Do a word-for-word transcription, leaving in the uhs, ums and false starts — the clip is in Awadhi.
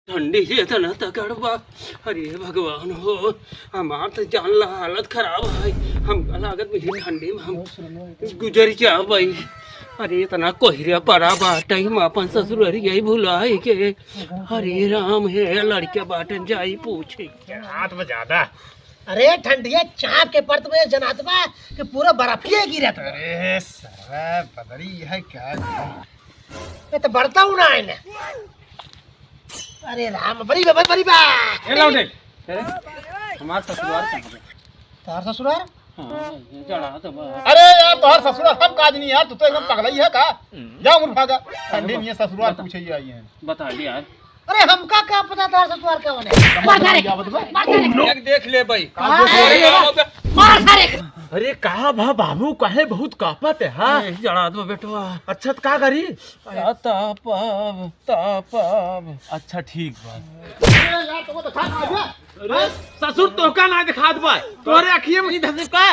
ठंडी से इतना तकड़ बा। अरे भगवान हो, हमार तो जान ला हालत खराब है। हम लागत में ही ठंडी में हम गुजर जाबई। अरे इतना कोहरा पड़ा बाटे, हम अपन ससुररिया ही भुलाए के। अरे राम हे, लड़के बाटन जाई पूछे। हाथ में ज्यादा। अरे ठंडिया चाप के परत में जनात बा कि पूरा बर्फिए गिरत बा। अरे सारा बदरी है क्या? ये तो बढ़ता हूँ ना है ना। अरे राम, बड़ी बा, बड़ी बा। ए लौटे। अरे, हमार ससुराल कहाँ बा? तार ससुराल? हाँ, ये जड़ा तो बा। अरे यार, तोहर ससुराल हम का जनी यार, तू तो एकदम पगलई है का? हम्म। जा उन भागा। ठंडी में ये ससुराल बता। पूछे ही आई है। बता दे यार। अरे हमका का पता तार ससुराल का बने? मार सारे। क्या बता? मार सारे। एक देख ले भाई। हाँ। अरे, मार सारे। अरे कहा भा बाबू, काहे बहुत कांपत है, हाँ? ए, जड़ा दो बेटवा। अच्छा, तो का करी? तापब, तापब। अच्छा, ठीक बा। अरे यार, तुमको दिखा ना दिया। अरे, ससुर तोहका ना दिखात बा, तोहरे अखिए में धस का।